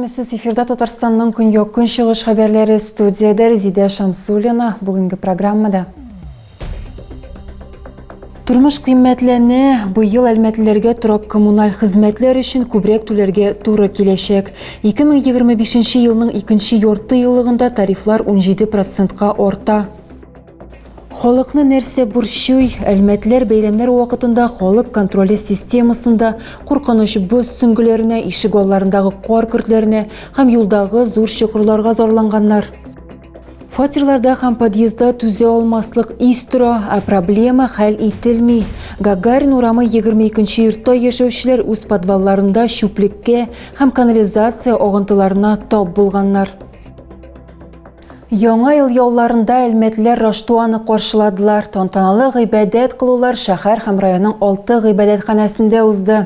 Исәнмесез, эфирда Татарстанның көньяк-көнчыгыш хәбәрләре студиядә Резидә Шамсуллина. Бүгенге программада Тормыш кыйммәтләнә, быел әлмәтлеләргә торак-коммуналь хезмәтләр өчен күбрәк түләргә туры киләчәк. 2025 елның икенче ярты еллыгында тарифлар 17 процентка арта. Халыкны нәрсә борчый? Әлмәтләр бәйрәмнәр вакытында халык контроле системасында куркыныч боз сөңгеләренә, ишек алларындагы кар көртләренә һәм юлдагы зур чокырларга зарланганнар. Фатирларда һәм подъездда түзә алмаслык ис тора, ә проблема хәл ителми. Гагарин урамы 22 нче йортта яшәүчеләр үз подвалларында чүплеккә һәм канализация агынтыларына тап булганнар. Яңа ел ялларында әлмәтлеләр Раштуаны каршыладылар. Тантаналы гыйбадәт кылулар шәһәр һәм районның алты гыйбадәтханәсендә узды.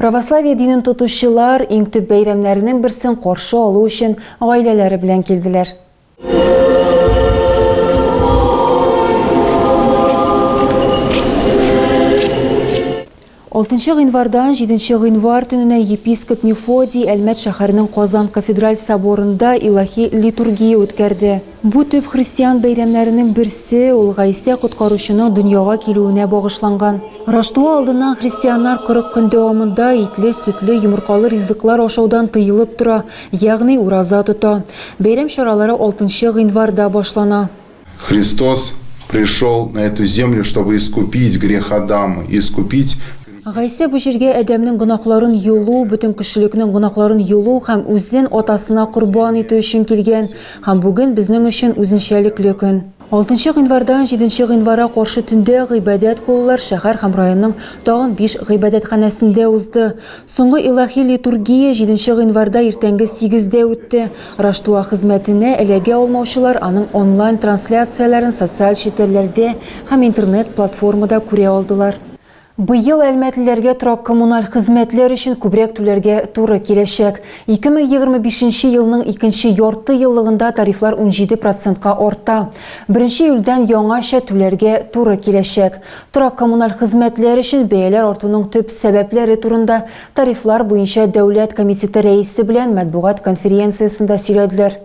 Православие динен тотучылар иң төп бәйрәмнәренең берсен каршы алу өчен гаиләләре белән килделәр. Алтынчы гыйнвардан җиденче гыйнвар төненә епископ Мефодий Әлмәт шәһәренең Казан кафедраль соборында илаһи литургия үткәрде. Бу төп христиан бәйрәмнәренең берсе, ул Гайсә Коткаручының дөньяга килүенә багышланган. Раштуа алдыннан христианнар 40 көн дәвамында итле, сөтле, йомыркалы ризыклар ашаудан тыелып тора, ягъни ураза тота. Бәйрәм чаралары алтынчы гыйнварда башлана. Христос пришел на эту землю, чтобы искупить грех Адама, искупить Гайсә бу җиргә Адәмнең гөнаһларын йолу, бөтен кешелекнең гөнаһларын йолу һәм үзен Атасына корбан итү өчен килгән, һәм бүген безнең өчен үзенчәлекле көн. Алтынчы гыйнвардан җиденче гыйнвара каршы төндә гыйбадәт кылулар шәһәр һәм районның тагын биш гыйбадәтханәсендә узды. Соңгы илаһи литургия җиденче гыйнварда иртәнге сигездә үтте. Раштуа хезмәтенә эләгә алмаучылар аның онлайн-трансляцияләрен социаль челтәрләрдә һәм интернет-платформада күрә алдылар. Быел әлмәтлеләргә торак-коммуналь хезмәтләр өчен күбрәк түләргә туры киләчәк. 2025 нче елның икенче ярты еллыгында тарифлар 17 процентка арта. Беренче июльдән яңача түләргә туры киләчәк. Торак-коммуналь хезмәтләр өчен бәяләр артуның төп сәбәпләре турында Тарифлар буенча дәүләт комитеты рәисе белән матбугат конференциясендә сөйләделәр.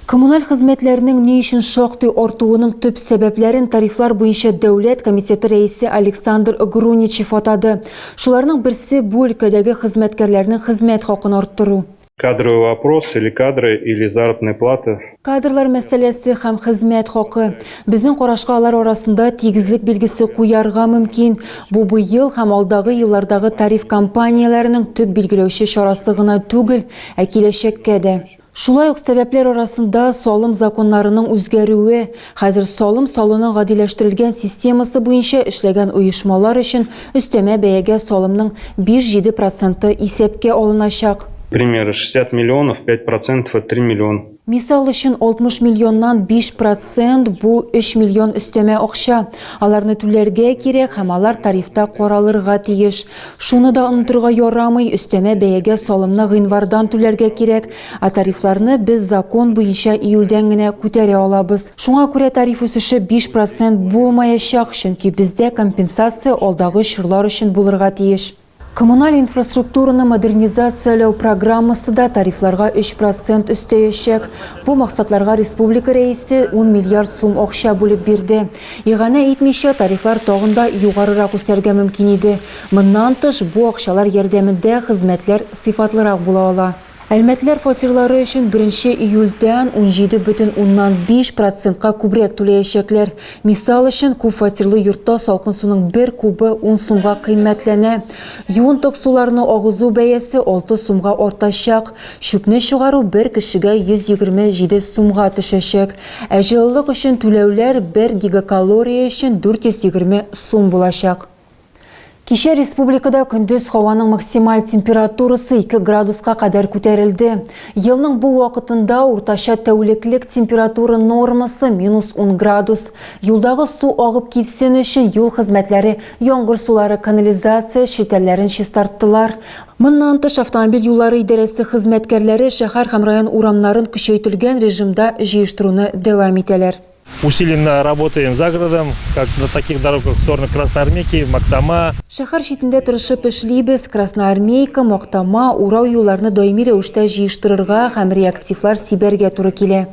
Коммуналь хезмәтләрнең ни өчен шактый артуының төп сәбәпләрен Тарифлар буенча дәүләт комитеты рәисе Александр Груничев атады. Шуларның берсе, бу өлкәдәге хезмәткәрләрнең хезмәт хакын арттыру. Кадровый вопрос, или кадры, или заработная плата. Кадрлар мәсьәләсе һәм хезмәт хакы. Безнең карашка алар арасында тигезлек билгесе куярга мөмкин. Бу быел һәм алдагы еллардагы тариф кампанияләренең төп билгеләүче чарасы гына түгел, ә киләчәккә дә. Шулай ук сәбәпләр арасында салым законнарының үзгәрүе, хәзер салым салуның гадиләштерелгән системасы буенча эшләгән оешмалар өчен Өстәмә бәягә салымның 5-7 проценты исәпкә алыначак. К примеру, 60 миллионов, 5 процентов это 3 миллиона. Мисал өчен, 60 миллионнан 5 процент, бу 3 миллион өстәмә акча. Аларны түләргә кирәк һәм алар тарифта каралырга тиеш. Шуны да онытырга ярамый, өстәмә бәягә салымны гыйнвардан түләргә кирәк, ә тарифларны без закон буенча июльдән генә күтәрә алабыз. Шуңа күрә тариф үсеше 5 процент булмаячак, чөнки бездә компенсация алдагы чорлар өчен булырга тиеш. Коммуналь инфраструктураны модернизацияләү программасы да тарифларга 3 процент өстәячәк. Бу максатларга республика Рәисе ун миллиард сум акча бүлеп бирде. Иганә итмичә, тарифлар тагын да югарырак үсәргә мөмкин иде. Моннан тыш, бу акчалар ярдәмендә хезмәтләр сыйфатлырак була ала. Әлмәтлеләр фатирлары өчен беренче июльдән 17,5 процентка күбрәк түләячәкләр. Мисал өчен, күп фатирлы йортта салкын суның бер кубы ун сумга кыйммәтләнә. Юынтык суларны агызу бәясе 6 сумга артачак. Чүпне чыгару бер кешегә 127 сумга төшәчәк. Ә җылылык өчен түләүләр бер гигакалория өчен 420 сум булачак. Кичә республикада көндез һаваның максималь температурасы 2 градуска кадәр күтәрелде. Елның бу вакытында уртача тәүлеклек температура нормасы минус 10 градус. Юлдагы су агып китсен өчен юл хезмәтләре яңгыр сулары канализация челтәрләрен чистарттылар. Моннан тыш, автомобиль юллары идарәсе хезмәткәрләре шәһәр һәм район урамнарын көчәйтелгән режимда җыештыруны дәвам итәләр. Усиленно работаем за городом, как на таких дорогах в сторону Красноармейки, Мактама. Шәһәр читендә тырышып эшлибез. Красноармейка, Мактама, Урау юлларны даими рәвештә җыештырырга һәм реактивлар сибәргә туры килә.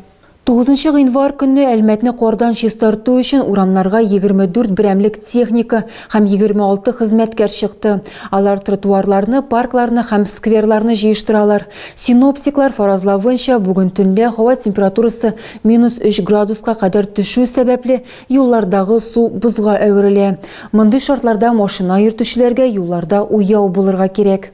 Тугызынчы гыйнвар көнне Әлмәтне кардан чистарту өчен урамнарга 24 берәмлек техника һәм 26 хезмәткәр чыкты. Алар тротуарларны, паркларны һәм скверларны җыештыралар. Синоптиклар фаразлавынча, бүген төнлә һава температурасы минус өч градуска кадәр төшү сәбәпле, юллардагы су бозга әверелә. Мондый шартларда машина йөртүчеләргә юлларда уяу булырга кирәк.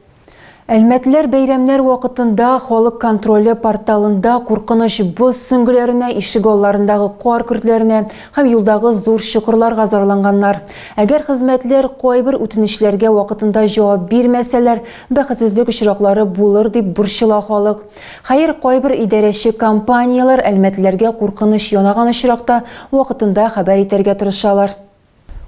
Әлмәтлеләр бәйрәмнәр вакытында Халык контроле порталында куркыныч боз сөңгеләренә, ишегалларындагы кар көртләренә һәм юлдагы зур чокырларга зарланганнар. Әгәр хезмәтләр кайбер үтенечләргә вакытында җавап бирмәсәләр, бәхетсезлек очраклары булыр дип борчыла халык. Хәер, кайбер идарәче компанияләр әлмәтлеләргә куркыныч янаган очракта вакытында хәбәр итәргә тырышалар.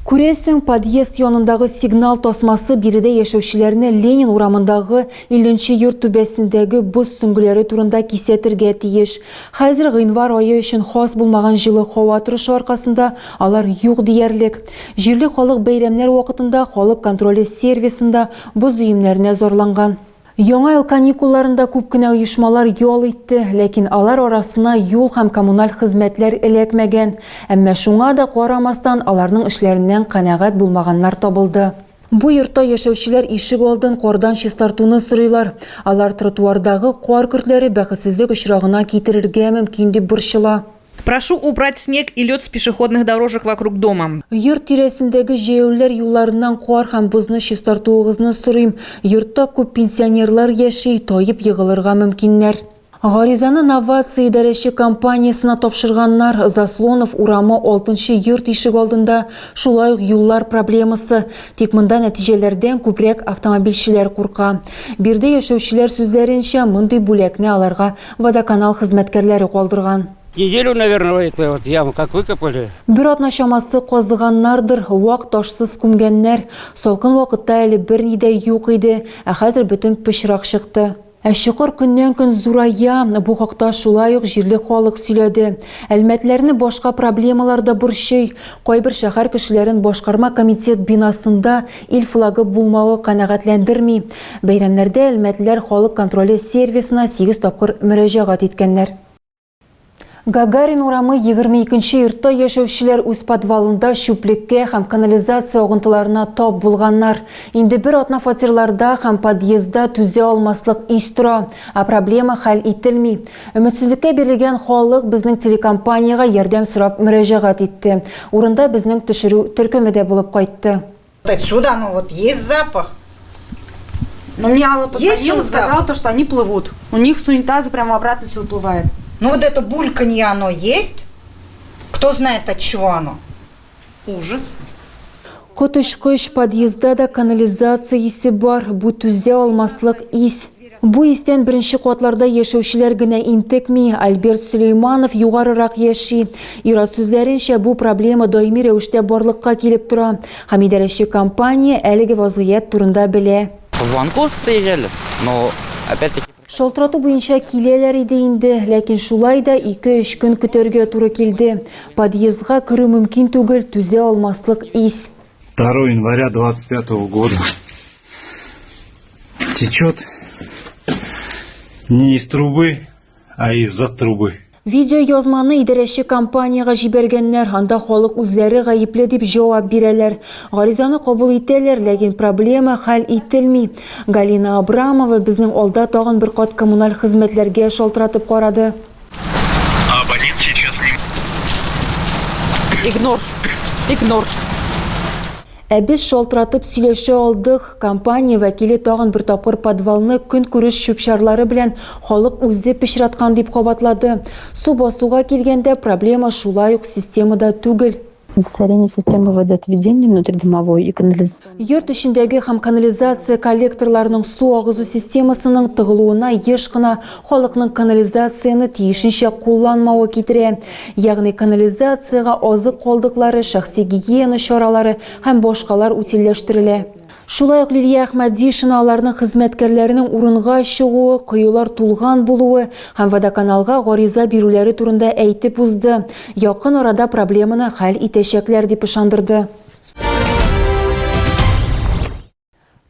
Күрәсең, подъезд янындагы сигнал тасмасы биредә яшәүчеләрне Ленин урамындагы 50 нче йорт түбәсендәге боз сөңгеләре турында кисәтергә тиеш. Хәзер гыйнвар ае өчен хас булмаган җылы һава торышы аркасында алар юк диярлек. Җирле халык бәйрәмнәр вакытында Халык контроле сервисында боз өемнәренә зарланган. Яңа ел каникулларында күп кенә оешмалар ял итте, ләкин алар арасына юл һәм коммуналь хезмәтләр эләкмәгән. Әмма шуңа да карамастан, аларның эшләреннән канәгать булмаганнар табылды. Бу йортта яшәүчеләр ишек алдын кардан чистартуны сорыйлар. Алар тротуардагы кар көртләре бәхетсезлек очрагына китерергә мөмкин дип борчыла. Прошу убрать снег и лед с пешеходных дорожек вокруг дома. Йорт тирәсендәге җәяүлеләр юлларыннан кар һәм бозны чистартуыгызны сорыйм. Йортта күп пенсионерлар яши, таеп егылырга мөмкиннәр. Гаризаны Новация идарәче компаниясенә тапшырганнар. Заслонов урамы алтынчы йорт ишегалдында шулай ук юллар проблемасы. Тик монда нәтиҗәләрдән күбрәк автомобильчеләр курка. Биредә яшәүчеләр сүзләренчә, мондый бүләкне аларга Водоканал хезмәткәрләре калдырган. Неделю, наверное, это вот яму как выкопали. Бер атна чамасы казыганнардыр, вак ташсыз күмгәннәр. Салкын вакытта әле берни дә юк иде, ә хәзер бөтен пычрак чыкты. Ә чокыр көннән-көн зурая, бу хакта шулай ук җирле халык сөйләде. Әлмәтләрне башка проблемалар да борчый. Кайбер шәһәр кешеләрен башкарма комитет бинасында ил флагы булмавы канәгатьләндерми. Бәйрәмнәрдә әлмәтлеләр Халык контроле сервисына сигез тапкыр мөрәҗәгать иткәннәр. Гагарин урамы 22 нче йортта яшәүчеләр үз подвалында чүплеккә һәм канализация агынтыларына тап булганнар. Инде бер атна фатирларда һәм подъездда түзә алмаслык ис тора, ә проблема хәл ителми. Өметсезлеккә бирелгән халык безнең телекомпаниягә ярдәм сорап мөрәҗәгать итте. Урында безнең төшерү төркеме дә булып кайтты. Отсюда оно вот есть запах. Ну, мне Алла позвонила, сказала, то, что они плывут. У них с унитаза прямо обратно все уплывает. Ну вот это бульканье оно есть. Кто знает от чего оно. Ужас. Коточкыч, подъездда да канализация исе бар, бу түзә алмаслык ис. Бу истән беренче катларда яшәүчеләр генә интекми, Альберт Сөләйманов югарырак яши. Ир-ат сүзләренчә, бу проблема даими рәвештә барлыкка килеп тора. Һәм идарәче компания әлеге вазгыять турында белә. По звонку уж приезжали, но опять-таки. Шалтырату буенча киләләр иде инде, ләкин шулай да ике-өч көн көтәргә туры килде. Подъездга керү мөмкин түгел, түзә алмаслык ис. Второе января 25 года. Течет не из трубы, а из-за трубы. Видеоязманы идарәче компаниягә җибәргәннәр, анда халык үзләре гаепле дип җавап бирәләр. Гаризаны кабул итәләр, ләкин проблема хәл ителми. Галина Абрамова безнең алда тагын бер кат коммуналь хезмәтләргә шалтыратып карады. Абонент сейчас не... Игнор. Игнор. Ә без шалтыратып сөйләшә алдык. Компания вәкиле тагын бер тапкыр подвалны көнкүреш чүп-чарлары белән халык үзе пычраткан дип кабатлады. Су басуга килгәндә, проблема шулай ук системада түгел. Засорение системы водоотведения внутридомовой и канализационной. Йорт эчендәге һәм канализация коллекторларының су агызу системасының тыгылуына еш кына халыкның канализацияне тиешенчә кулланмавы китерә. Ягъни канализациягә азык калдыклары, шәхси гигиена чаралары һәм башкалар утильләштерелә. Шулай ук Лилия Әхмәдишина аларның хезмәткәрләренең урынга чыгуы, коелар тулган булуы һәм Водоканалга гариза бирүләре турында әйтеп узды. Якын арада проблеманы хәл итәчәкләр, дип ышандырды.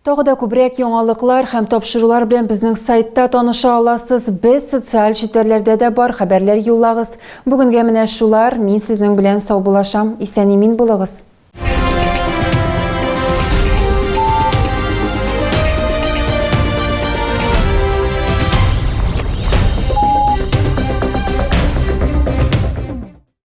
Тагы да күбрәк яңалыклар һәм тапшырулар белән безнең сайтта таныша аласыз. Без социаль челтәрләрдә дә бар, хәбәрләр юллагыз. Бүгенгә менә шулар. Мин сезнең белән саубуллашам. Исән-имин булыгыз.